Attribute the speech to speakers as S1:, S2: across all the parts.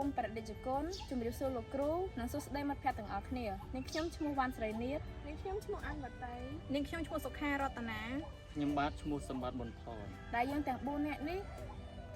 S1: មព្រះតេជគុណជំរាបសួរលោកគ្រូនិងសួស្តីមិត្តភ័ក្តិទាំងអស់គ្នានាងខ្ញុំឈ្មោះវ៉ាន់ស្រីនៀត
S2: នាងខ្ញុំឈ្មោះអានវតី
S3: នាងខ្ញុំឈ្មោះសុខារតនា
S4: ខ្ញុំបាទឈ្មោះសម្បត្តិប៊ុនថន
S1: ដែលយើងទាំង4នាក់នេះ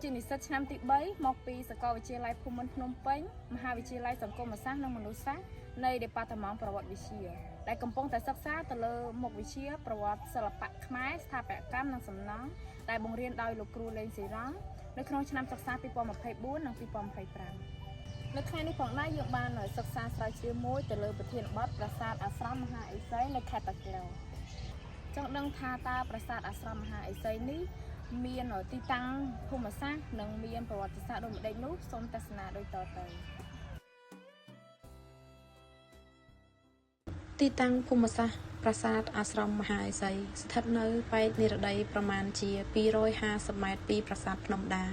S1: ជានិស្សិតឆ្នាំទី3មកពីសាកលវិទ្យាល័យភូមិន្ទភ្នំពេញមហាវិទ្យាល័យសង្គមសាស្ត្រនិងមនុស្សសាស្ត្រនៃដេប៉ាតឺម៉ង់ប្រវត្តិវិទ្យាដែលកំពុងតែសិក្សាទៅលើមុខវិជ្ជាប្រវត្តិសិល្បៈខ្មែរស្ថាបត្យកម្មនិងសំណង់ដែលបង្រៀនដោយលោកគ្រូលេងស៊ីរ៉ង់នៅក្នុងឆ្នាំសិក្សា2024និង2025នៅថ្ងៃនេះផងដែរយើងបានសិក្សាស្រាវជ្រាវមួយទៅលើប្រធានបទប្រាសាទអាស្រមមហាឥសីនៅខេត្តតាកែវចង់ដឹងថាតើប្រាសាទអាស្រមមហាឥសីនេះមានទីតាំងភូមិសាស្ត្រនិងមានប្រវត្តិសាស្ត្រដូចម្តេចនោះសូមទស្សនាដូចតទៅ
S5: ទីតាំងភូមិសាស្ត្រប្រាសាទអាស្រមមហាឥសីស្ថិតនៅប៉ែកនិរតីប្រមាណជា250ម៉ែត្រពីប្រាសាទភ្នំដា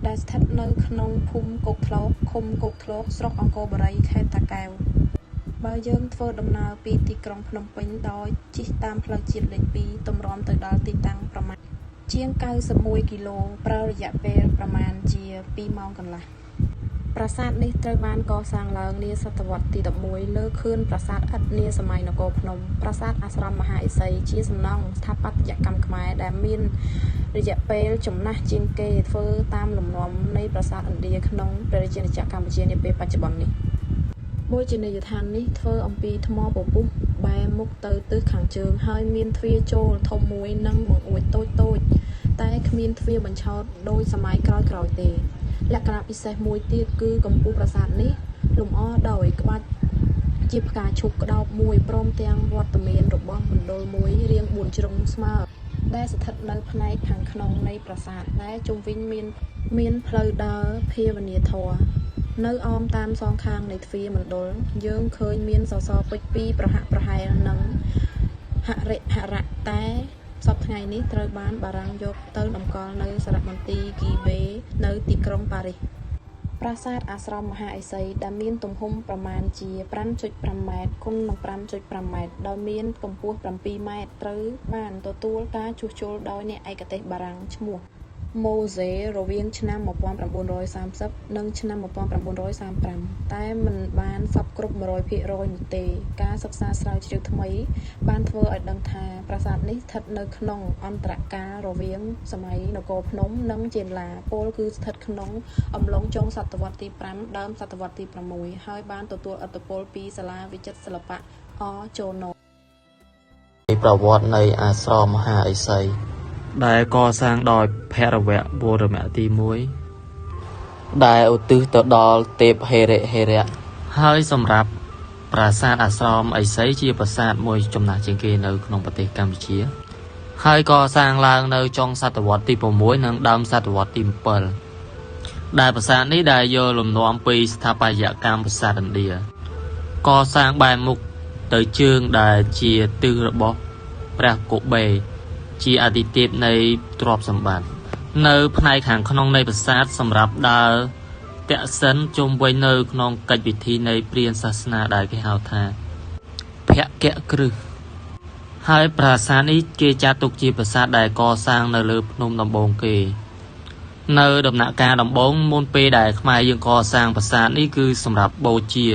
S5: ដែលស្ថិតនៅក្នុងភូមិគោកធ្លកឃុំគោកធ្លកស្រុកអង្គរបុរីខេត្តតាកែវបើយើងធ្វើដំណើរពីទីក្រុងភ្នំពេញដោយជិះតាមផ្លូវជាតិលេខ2ទម្រាំទៅដល់ទីតាំងប្រមាណជាង91គីឡូប្រើរយៈពេលប្រមាណជា2ម៉ោងកន្លះ ប្រាសាទនេះត្រូវបានកសាងឡើងនាសតវត្សទី11លើខឿនប្រាសាទឥដ្ឋនាសម័យនគរភ្នំប្រាសាទអាស្រមមហាឥសីជាសំណង់ស្ថាបត្យកម្មខ្មែរដែលមានរយៈពេលចំណាស់ជាងគេធ្វើតាមលំនាំនៃប្រាសាទឥណ្ឌាក្នុងព្រះរាជាណាចក្រកម្ពុជានាពេលបច្ចុប្បន្ននេះបូជនីយដ្ឋាននេះធ្វើអំពីថ្មពពុះបែរមុខទៅទិសខាងជើងហើយមានទ្វារចូលធំមួយនិងបង្អួចតូចៗតែគ្មានទ្វារបញ្ឆោតដូចសម័យក្រោយៗទេ លក្ខណៈពិសេសមួយទៀតគឺកម្ពស់ប្រាសាទនេះលម្អដោយក្បាច់ជាផ្កាឈូកក្តោបមួយព្រមទាំងវត្តមានរបស់មណ្ឌលមួយរាង4ជ្រុងស្មើដែលស្ថិតនៅផ្នែកខាងក្នុងនៃប្រាសាទដែលជុំវិញមានមានផ្លូវដើរភាវនាធម៌នៅអមតាមសងខាងនៃទ្វារមណ្ឌលយើងឃើញមានសសរពេជ្រពីរប្រហាក់ប្រហែលនឹងហរិហរៈតែសព្វថ្ងៃនេះត្រូវបានបារាំងយកទៅតម្កល់នៅសារមន្ទីរគីបេនៅទីក្រុងប៉ារីសប្រាសាទអាស្រមមហាឥសីដែលមានទំហំប្រមាណជា 5.5 ម៉ែត្រគុណនឹង 5.5 ម៉ែត្រដោយមានកម្ពស់7ម៉ែត្រត្រូវបានទទួលការជួសជុលដោយអ្នកឯកទេសបារាំងឈ្មោះម៉ូហ្សេរវាងឆ្នាំ1930និងឆ្នាំ1935តែមិនបានសព្វគ្រប់100%នោះទេការសិក្សាស្រាវជ្រាវថ្មីបានធ្វើឲ្យដឹងថាប្រាសាទនេះស្ថិតនៅក្នុងអន្តរកាលរវាងសម័យនគរភ្នំនិងចេនឡាពោលគឺស្ថិតក្នុងអំឡុងចុងសតវត្សទី5ដើមសតវត្សទី6ហើយបានទទួលឥទ្ធិពលពីសាលាវិចិត្រសិល្បៈអចូណូ
S6: ប្រវត្តិនៃអាស្រមមហាឥសី
S7: ដែលកសាងដោយភរវវរមៈទី1
S6: ដែលឧទ្ទិសទៅដល់ទេពហិរិហិរៈ
S7: ហើយសម្រាប់ប្រាសាទអាស្រមឥសីជាប្រាសាទមួយចំណាស់ជាងគេនៅក្នុងប្រទេសកម្ពុជា ហើយកសាងឡើងនៅចុងសតវត្សទី6និងដើមសតវត្សទី7ដែលប្រាសាទនេះដែលយកលំនាំពីស្ថាបត្យកម្មប្រាសាទឥណ្ឌាកសាងបែរមុខទៅជើងដែលជាទិសរបស់ព្រះកុបេរជាអាទិទេពនៃទ្រព្យសម្បត្តិនៅផ្នែកខាងក្នុងនៃប្រាសាទសម្រាប់ដើរទក្សិណជុំវិញនៅក្នុងកិច្ចពិធីនៃព្រានសាសនាដែលគេហៅថាភគគ្រឹះហើយប្រាសាទនេះគេចាត់ទុកជាប្រាសាទដែលកសាងនៅលើភ្នំដំបូងគេនៅដំណាក់កាលដំបូងមុនពេលដែលខ្មែរយើងកសាងប្រាសាទនេះគឺសម្រាប់បូជា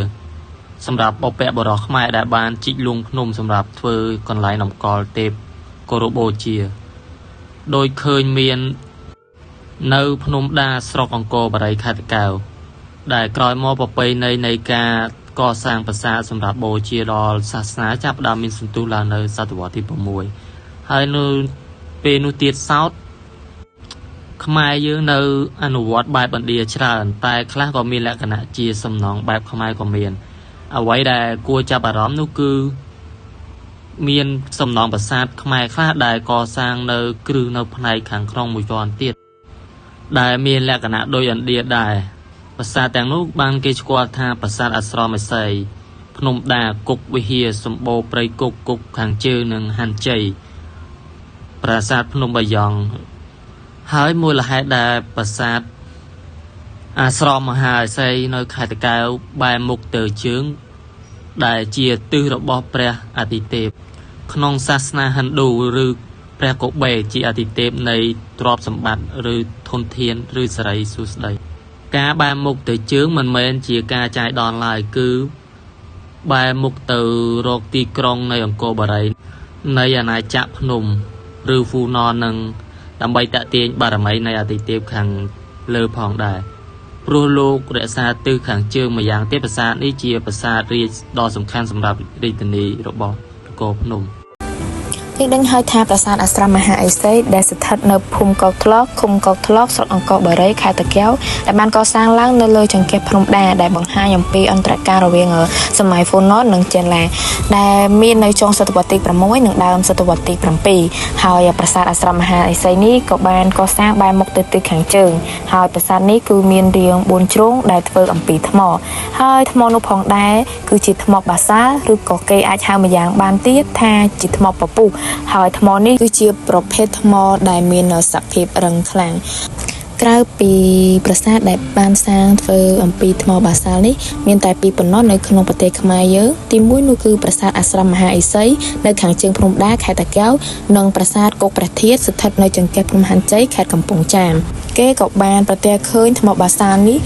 S7: សម្រាប់បុព្វបុរសខ្មែរដែលបានជីកលួងភ្នំសម្រាប់ធ្វើកន្លែងតម្កល់ទេពគោរពបូជាដោយឃើញមាននៅភ្នំដាស្រុកអង្គរបរិយខេត្តតាកែវដែលក្រោយមកប្រពៃណីនៃការកសាងប្រាសាទសម្រាប់បូជាដល់សាសនាចាប់ផ្ដើមមានសន្ទុះឡើងនៅសតវត្សទី6ហើយនៅពេលនោះទៀតសោតខ្មែរយើងនៅអនុវត្តបែបឥណ្ឌាច្រើនតែខ្លះក៏មានលក្ខណៈជាសំណង់បែបខ្មែរក៏មានអ្វីដែលគួរចាប់អារម្មណ៍នោះគឺមានសំណង់ប្រាសាទខ្មែរខ្លះដែលកសាងនៅគ្រឹះនៅផ្នែកខាងក្នុងមួយជាន់ទៀតដែលមានលក្ខណៈដូចឥណ្ឌាដែរប្រាសាទទាំងនោះបានគេស្គាល់ថាប្រាសាទអាស្រមឥសីភ្នំដាគុកវិហារសម្បូរព្រៃគុកគុកខាងជើងនិងហាន់ជ័យប្រាសាទភ្នំបាយ៉ង់ហើយមូលហេតុដែលប្រាសាទអាស្រមមហាឥសីនៅខេត្តតាកែវបែរមុខទៅជើងដែលជាទិសរបស់ព្រះអាទិទេពក្នុងសាសនាហិណ្ឌូឬព្រះកុបេរជាអាទិទេពនៃទ្រព្យសម្បត្តិឬធនធានឬសិរីសួស្តី ការបែរមុខទៅជើងមិនមែនជាការចាយដនឡើយគឺបែរមុខទៅរកទីក្រុងនៃអង្គរបុរីនៃអាណាចក្រភ្នំឬហ្វូណននឹងដើម្បីតាក់ទាញបារមីនៃអតិទេពខាងលើផងដែរព្រោះលោករក្សាទិសខាងជើងម្យ៉ាងទៀតប្រាសាទនេះជាប្រាសាទរាជដ៏សំខាន់សម្រាប់រាជធានីរបស់នគរភ្នំ
S5: យើងដឹងហើយថាប្រាសាទអាស្រមមហាឥសីដែលស្ថិតនៅភូមិកោកថ្លកឃុំកោកថ្លកស្រុកអង្គរបុរីខេត្តតាកែវដែលបានកសាងឡើងនៅលើចង្កេះភ្នំដាដែលបង្ហាញអំពីអន្តរការរវាងសម័យហ្វូណននិងចេនឡាដែលមាននៅចុងសតវត្សទី6និងដើមសតវត្សទី7ហើយប្រាសាទអាស្រមមហាឥសីនេះក៏បានកសាងបែរមុខទៅទិសខាងជើងហើយប្រាសាទនេះគឺមានរាង4ជ្រុងដែលធ្វើអំពីថ្មហើយថ្មនោះផងដែរគឺជាថ្មបាសាលឬក៏គេអាចហៅម្យ៉ាងបានទៀតថាជាថ្មពពុះហើយថ្មនេះគឺជាប្រភេទថ្មដែលមានសភាពរឹងខ្លាំងក្រៅពីប្រាសាទដែលបានសាងធ្វើអំពីថ្មបាសាលនេះមានតែពីរប៉ុណ្ណោះនៅក្នុងប្រទេសខ្មែរយើងទីមួយនោះគឺប្រាសាទអាស្រមមហាឥសីនៅខាងជើងភ្នំដាខេត្តតាកែវនិងប្រាសាទគោកព្រះធាតុស្ថិតនៅចង្កេះភ្នំហាន់ជ័យខេត្តកំពង់ចាមគេក៏បានប្រទះឃើញថ្មបាសាលនេះ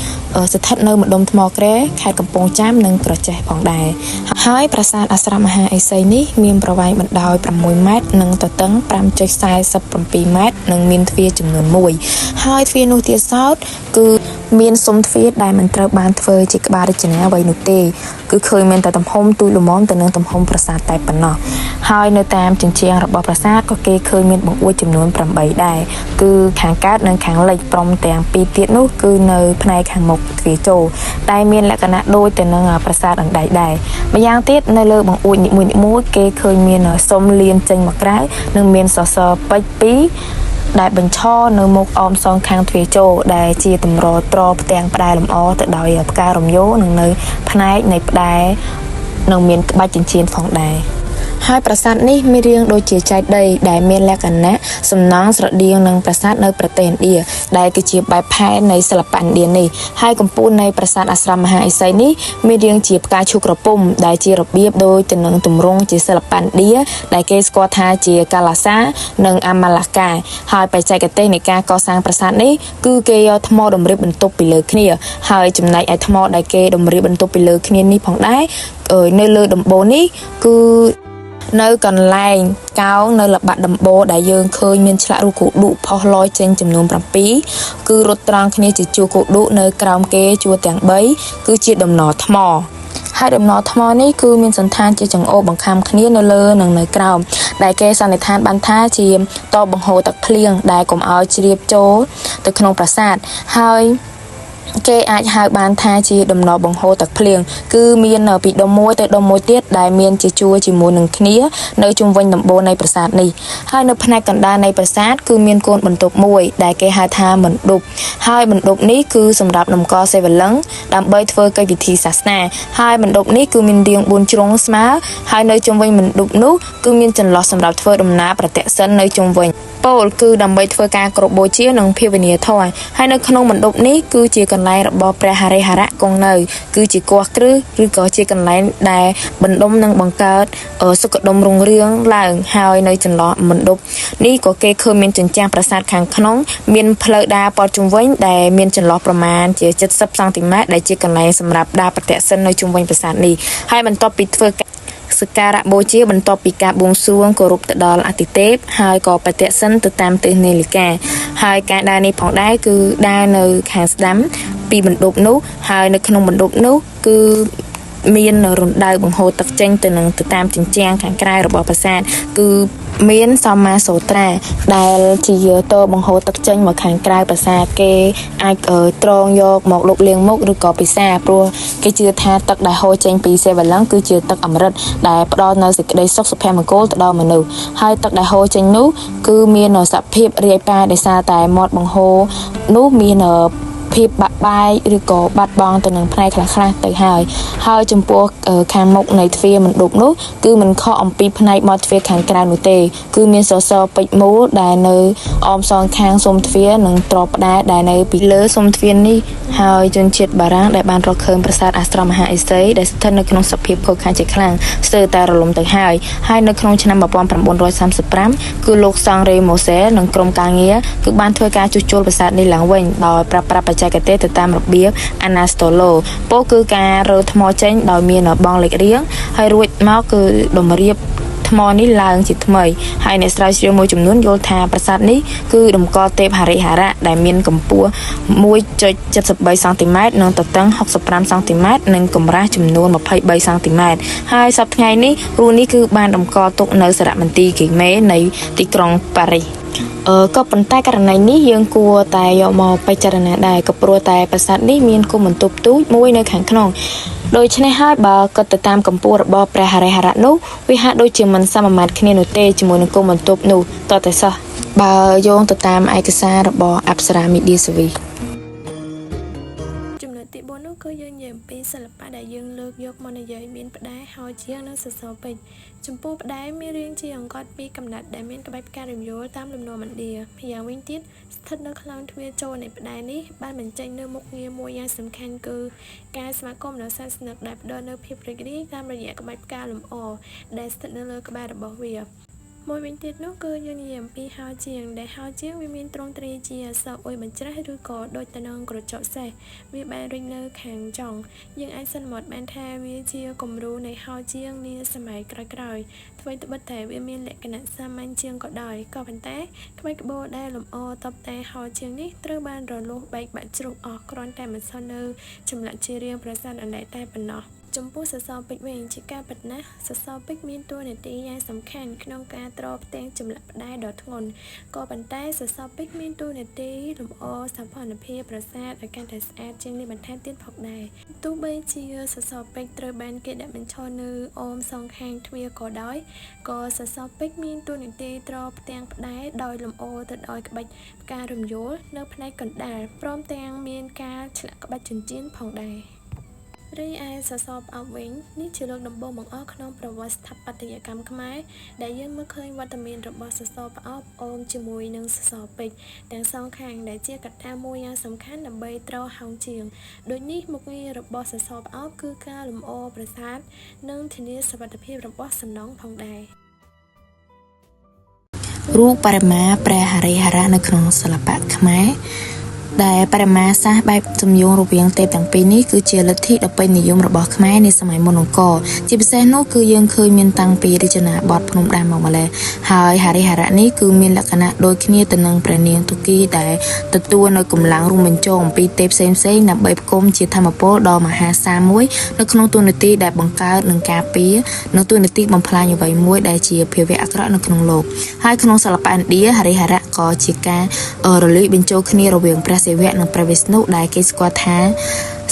S5: ស្ថិតនៅម្ដុំថ្មក្រែខេត្តកំពង់ចាមនិងក្រចេះផងដែរហើយប្រាសាទអាស្រមមហាឥសីនេះមានប្រវែងបណ្ដោយ6ម៉ែត្រនិងទទឹង 5.47 ម៉ែត្រនិងមានទ្វារចំនួន1ហើយទ្វារនោះទៀតសោតគឺមានស៊ុមទ្វារដែលមិនត្រូវបានធ្វើជាក្បាលរចនាអ្វីនោះទេគឺឃើញមានតែទំហំទូចល្មមទៅនឹងទំហំប្រាសាទតែប៉ុណ្ណោះហើយនៅតាមជញ្ជាំងរបស់ប្រាសាទក៏គេឃើញមានបង្អួចចំនួន8ដែរគឺខាងកើតនិងខាងលិចព្រមទាំងពីរទៀតនោះគឺនៅផ្នែកខាងមុខទ្វារចូលតែមានលក្ខណៈដូចទៅនឹងប្រាសាទអណ្ដែកដែរម្យ៉ាងទៀតនៅលើបង្អួចនីមួយៗគេឃើញមានស៊ុមលៀនចេញមកក្រៅនិងមានសសរពេជ្រពីរដែលបញ្ឈរនៅមុខអមសងខាងទ្វារចូលដែលជាតម្រត្រផ្ទាំងផ្ដែលម្អទៅដោយផ្ការំយោនិងនៅផ្នែកនៃផ្ដែនិងមានក្បាច់ចិញ្ចៀនផងដែរហើយប្រាសាទនេះមានរាងដូចជាចេតិយដែលមានលក្ខណៈសំណង់ស្រដៀងនឹងប្រាសាទនៅប្រទេសឥណ្ឌាដែលគឺជាបែបផែននៃសិល្បៈឥណ្ឌានេះហើយកំពូលនៃប្រាសាទអាស្រមមហាឥសីនេះមានរាងជាផ្កាឈូកក្រពុំដែលជារបៀបដូចទៅនឹងទម្រង់ជាសិល្បៈឥណ្ឌាដែលគេស្គាល់ថាជាកាឡាសានិងអាម៉ាឡាកាហើយបច្ចេកទេសនៃការកសាងប្រាសាទនេះគឺគេយកថ្មតម្រៀបបន្ទប់ពីលើគ្នាហើយចំណែកឯថ្មដែលគេតម្រៀបបន្ទប់ពីលើគ្នានេះផងដែរនៅលើដំបូលនេះគឺនៅកន្លែងកោងនៅល្បាក់ដំបូលដែលយើងឃើញមានឆ្លាក់រូបគោឌុផុសលយចេញចំនួន7គឺរត់ត្រង់គ្នាជាជួរគោឌុនៅក្រោមគេជួរទាំង3គឺជាដំណថ្មហើយដំណថ្មនេះគឺមានសន្តានជាចង្អូរបង្ខំគ្នានៅលើនិងនៅក្រោមដែលគេសន្និដ្ឋានបានថាជាតបង្ហូរទឹកភ្លៀងដែលកុំឲ្យជ្រាបចូលទៅក្នុងប្រាសាទហើយគេអាចហៅបានថាជាដំណបង្ហូរទឹកភ្លៀងគឺមានពីដុំមួយទៅដុំមួយទៀតដែលមានជាជួរជាមួយនឹងគ្នានៅជុំវិញដំបូលនៃប្រាសាទនេះហើយនៅផ្នែកកណ្ដាលនៃប្រាសាទគឺមានកូនបន្ទប់មួយដែលគេហៅថាមណ្ឌប់ហើយមណ្ឌប់នេះគឺសម្រាប់តម្កល់សិវលិង្គដើម្បីធ្វើកិច្ចពិធីសាសនាហើយមណ្ឌប់នេះគឺមានរាង4ជ្រុងស្មើហើយនៅជុំវិញមណ្ឌប់នោះគឺមានចន្លោះសម្រាប់ធ្វើដំណើរប្រទក្សិណនៅជុំវិញពោលគឺដើម្បីធ្វើការគោរពបូជានិងភាវនាធម៌ហើយនៅក្នុងមណ្ឌប់នេះគឺជាកន្លែងរបស់ព្រះហរិហរៈគង់នៅគឺជាគាស់គ្រឹះឬក៏ជាកន្លែងដែលបណ្ដុំនិងបង្កើតសុខដុមរុងរឿងឡើងហើយនៅចន្លោះមណ្ឌប់នេះក៏គេឃើញមានជញ្ជាំងប្រាសាទខាងក្នុងមានផ្លូវដើរព័ទ្ធជុំវិញដែលមានចន្លោះប្រមាណជា70សង់ទីម៉ែត្រដែលជាកន្លែងសម្រាប់ដើរប្រទក្សិណនៅជុំវិញប្រាសាទនេះហើយបន្ទាប់ពីធ្វើសក្ការៈបូជាបន្ទាប់ពីការបួងសួងគោរពទៅដល់អតិទេពហើយក៏ប្រទក្សិណទៅតាមទិសនាឡិកាហើយការដើរនេះផងដែរគឺដើរនៅខាងស្ដាំពីមណ្ឌប់នោះហើយនៅក្នុងមណ្ឌប់នោះគឺមានរណ្ដៅបង្ហូរទឹកចេញទៅនឹងទៅតាមជញ្ជាំងខាងក្រៅរបស់ប្រាសាទគឺមានសម្មាសូត្រាដែលជាតបង្ហូរទឹកចេញមកខាងក្រៅប្រាសាទគេអាចត្រងយកមកលុបលាងមុខឬក៏ពិសាព្រោះគេជឿថាទឹកដែលហូរចេញពីសិវលិង្គគឺជាទឹកអម្រឹតដែលផ្ដល់នូវសេចក្តីសុខសុភមង្គលទៅដល់មនុស្សហើយទឹកដែលហូរចេញនោះគឺមានសភាពរាយប៉ាយដោយសារតែមាត់បង្ហូរនោះមានភាពបាក់បែកឬក៏បាត់បង់ទៅនឹងផ្នែកខ្លះៗទៅហើយហើយចំពោះខាងមុខនៃទ្វារមណ្ឌប់នោះគឺមិនខុសអំពីផ្នែកមាត់ទ្វារខាងក្រៅនោះទេគឺមានសសរពេជ្រមូលដែលនៅអមសងខាងស៊ុមទ្វារនិងទ្របផ្ដែដែលនៅពីលើស៊ុមទ្វារនេះហើយជនជាតិបារាំងដែលបានរកឃើញប្រាសាទអាស្រមមហាឥសីដែលស្ថិតនៅក្នុងសភាពខូចខាតជាខ្លាំងស្ទើរតែរលំទៅហើយហើយនៅក្នុងឆ្នាំ1935គឺលោកសង់រេម៉ូសេនិងក្រុមការងារគឺបានធ្វើការជួសជុលប្រាសាទនេះឡើងវិញដោយប្រើប្រាស់បច្ចេ
S1: ច្ចេកទេសទៅតាមរបៀប Anastolo ពោលគឺការរើថ្មចេញដោយមានបងលេខរៀងហើយរួចមកគឺតម្រៀបថ្មនេះឡើងជាថ្មីហើយអ្នកស្រាវជ្រាវមួយចំនួនយល់ថាប្រាសាទនេះគឺតម្កល់ទេពហរិហរៈដែលមានកម្ពស់1.73សង់ទីម៉ែត្រនិងទទឹង65សង់ទីម៉ែត្រនិងកម្រាស់ចំនួន23សង់ទីម៉ែត្រហើយសប្តាហ៍ថ្ងៃនេះរូបនេះគឺបានតម្កល់ទុកនៅសារមន្ទីរគីមេនៃទីក្រុងប៉ារីសក៏ប៉ុន្តែករណីនេះយើងគួរតែយកមកពិចារណាដែរក៏ព្រោះតែប្រាសាទនេះមានគុំបន្ទប់ទូចមួយនៅខាងក្នុងដូច្នេះហើយបើគិតទៅតាមកម្ពស់របស់ព្រះហរិហរៈនោះវាហាក់ដូចជាមិនសមាមាត្រគ្នានោះទេជាមួយនឹងគុំបន្ទប់នោះតតែសោះបើយោងទៅតាមឯកសាររបស់អប្សរា Media Service
S2: ចំណុចទី4នោះគឺយើងនិយាយអំពីសិល្បៈដែលយើងលើកយកមកនិយាយមានផ្ដែហើយជាងនិងសសរពេជ្រចំពោះផ្ដែមានរាងជាអង្កត់ពីរកំណាត់ដែលមានក្បាច់ផ្ការំយោលតាមលំនាំឥណ្ឌាម្យ៉ាងវិញទៀតស្ថិតនៅក្នុងទ្វារចូលនៃផ្ដែនេះបានបញ្ចេញនូវមុខងារមួយយ៉ាងសំខាន់គឺការស្វាគមន៍ដល់សាសនិកដែលផ្ដល់នូវភាពរីករាយតាមរយៈក្បាច់ផ្កាលម្អដែលស្ថិតនៅលើក្បាលរបស់វាមួយវិញទៀតនោះគឺយើងនិយាយអំពីហោជាងដែលហោជាងវាមានទ្រង់ទ្រាយជាអក្សរអ៊ុយបញ្ច្រាស់ឬក៏ដូចទៅនឹងក្រចកសេះវាបានរីកនៅខាងចុងយើងអាចសន្មតបានថាវាជាគំរូនៃហោជាងនាសម័យក្រោយៗថ្វីត្បិតតែវាមានលក្ខណៈសាមញ្ញជាងក៏ដោយក៏ប៉ុន្តែក្បាច់ក្បូរដែលលម្អតបតែហោជាងនេះត្រូវបានរលួសបែកបាក់ជ្រុះអស់គ្រាន់តែមិនសល់នៅចម្លាក់ជារាងប្រាសាទអណ្ដែតតែប៉ុណ្ណោះចំពោះសសរពេជ្រវិញជាការពិតណាស់សសរពេជ្រមានតួនាទីយ៉ាងសំខាន់ក្នុងការទ្រផ្ទាំងចម្លាក់ផ្ដែដ៏ធ្ងន់ក៏ប៉ុន្តែសសរពេជ្រមានតួនាទីលម្អសោភ័ណភាពប្រាសាទឲ្យកាន់តែស្អាតជាងនេះបន្ថែមទៀតផងដែរទោះបីជាសសរពេជ្រត្រូវបានគេដាក់បញ្ឈរនៅអមសងខាងទ្វារក៏ដោយក៏សសរពេជ្រមានតួនាទីទ្រផ្ទាំងផ្ដែដោយលម្អទៅដោយក្បាច់ផ្ការំយោលនៅផ្នែកកណ្ដាលព្រមទាំងមានការឆ្លាក់ក្បាច់ចិញ្ចៀនផងដែររីឯសសរផ្អោបវិញនេះជាលើកដំបូងបង្អស់ក្នុងប្រវត្តិស្ថាបត្យកម្មខ្មែរដែលយើងមើលឃើញវត្តមានរបស់សសរផ្អោបអមជាមួយនឹងសសរពេជ្រទាំងសងខាងដែលជាកត្តាមួយយ៉ាងសំខាន់ដើម្បីទ្រហោងជាងដូចនេះមុខងាររបស់សសរផ្អោបគឺការលម្អប្រាសាទនិងធានាសុវត្ថិភាពរបស់សំណង់ផងដែរ
S1: រូបបរិមាព្រះហរិហរៈនៅក្នុងសិល្បៈខ្មែរដែលបរិមាសាសបែបសំយោងរវាងទេពទាំងពីរនេះគឺជាលទ្ធិដ៏ពេញនិយមរបស់ខ្មែរនាសម័យមុនអង្គរជាពិសេសនោះគឺយើងឃើញមានតាំងពីរចនាបថភ្នំដាមកម្លេះហើយហរិហរៈនេះគឺមានលក្ខណៈដូចគ្នាទៅនឹងព្រះនាងទុគីដែលទទួលនៅកម្លាំងរួមបញ្ចូលអំពីទេពផ្សេងៗដើម្បីផ្គុំជាធម្មពលដ៏មហាសាលមួយនៅក្នុងតួនាទីដែលបង្កើតនិងការពារនិងតួនាទីបំផ្លាញអ្វីមួយដែលជាភាវៈអាក្រក់នៅក្នុងលោកហើយក្នុងសិល្បៈឥណ្ឌាហរិហរៈក៏ជាការរលាយបញ្ចូលគ្នារវាងព្រះសិវៈនិងព្រះវិស្ណុដែលគេស្គាល់ថា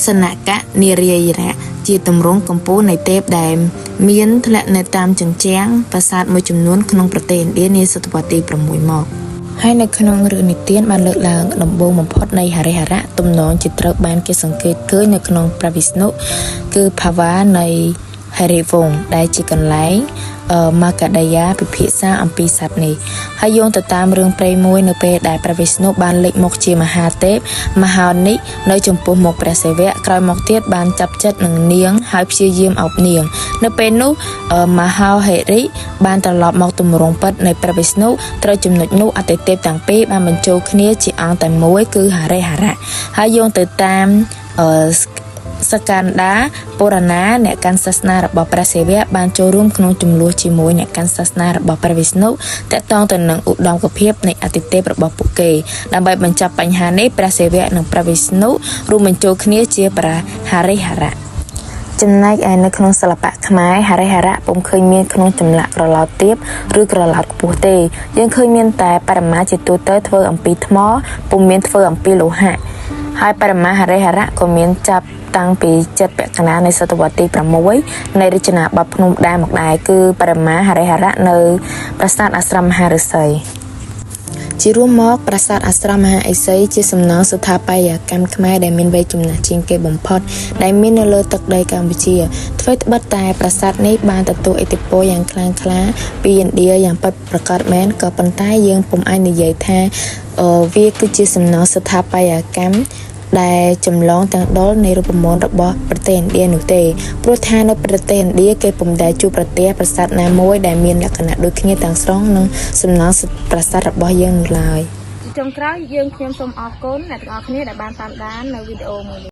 S1: សនកនារាយរៈជាទម្រង់កម្ពូលនៃទេពដែលមានធ្លាក់នៅតាមជញ្ជាំងប្រាសាទមួយចំនួនក្នុងប្រទេសឥណ្ឌានាសតវត្សទី6មកហើយនៅក្នុងរឿងនិទានបានលើកឡើងដំបូងបំផុតនៃហរិហរៈទំនងជាត្រូវបានគេសង្កេតឃើញនៅក្នុងព្រះវិស្ណុគឺផាវ៉ានៃហរិវង្សដែលជាកន្លែងមកដាយាពិភាក្សាអំពីសត្វនេះហើយយោងទៅតាមរឿងព្រេងមួយនៅពេលដែលព្រះវិស្ណុបានលេចមកជាមហាទេពមហោនិនៅចំពោះមុខព្រះសិវៈក្រោយមកទៀតបានចាប់ចិត្តនឹងនាងហើយព្យាយាមអោបនាងនៅពេលនោះមហោហិរិបានត្រឡប់មកទម្រង់ពិតនៃព្រះវិស្ណុត្រូវចំណុចនោះអតិទេពទាំងពីរបានបញ្ចូលគ្នាជាអង្គតែមួយគឺហរិហរៈហើយយោងទៅតាមសកណ្ដាបុរាណាអ្នកកាន់សាសនារបស់ព្រះសិវៈបានចូលរួមក្នុងចំនួនជាមួយអ្នកកាន់សាសនារបស់ព្រះវិស្ណុទាក់ទងទៅនឹងឧត្តមភាពនៃអតិទេពរបស់ពួកគេដើម្បីបញ្ចប់បញ្ហានេះព្រះសិវៈនិងព្រះវិស្ណុរួមបញ្ចូលគ្នាជាព្រះហរិហរៈចំណែកឯនៅក្នុងសិល្បៈខ្មែរហរិហរៈពុំឃើញមានក្នុងចម្លាក់ក្រឡោតទាបឬក្រឡោតខ្ពស់ទេយើងឃើញមានតែបរិមាជាទូទៅធ្វើអំពីថ្មពុំមានធ្វើអំពីលោហៈហើយបរិមាហរិហរៈក៏មានចាប់តាំងពីចិត្តពាក់កណ្ដាលនៃសតវត្សទី6នៃរចនាបថភ្នំដាមកដែរគឺបរិមាហរិហរៈនៅប្រាសាទអាស្រមមហាឫសីជារួមមកប្រាសាទអាស្រមមហាឥសីជាសំណង់ស្ថាបត្យកម្មខ្មែរដែលមានវ័យចំណាស់ជាងគេបំផុតដែលមាននៅលើទឹកដីកម្ពុជាថ្វីត្បិតតែប្រាសាទនេះបានទទួលឥទ្ធិពលយ៉ាងខ្លាំងក្លាពីឥណ្ឌាយ៉ាងពិតប្រាកដមែនក៏ប៉ុន្តែយើងពុំអាចនិយាយថាវាគឺជាសំណង់ស្ថាបត្យកម្មដែលចម្លងទាំងដុលនៃរូបមន្តរបស់ប្រទេសឥណ្ឌានោះទេព្រោះថានៅប្រទេសឥណ្ឌាគេពុំដែលជួបប្រទះប្រាសាទណាមួយដែលមានលក្ខណៈដូចគ្នាទាំងស្រុងនឹងសំណង់ប្រាសាទរបស់យើងនោះឡើយ។ ជាចុងក្រោយយើងខ្ញុំសូមអរគុណអ្នកទាំងអស់គ្នាដែលបានតាមដាននៅវីដេអូមួយនេះ។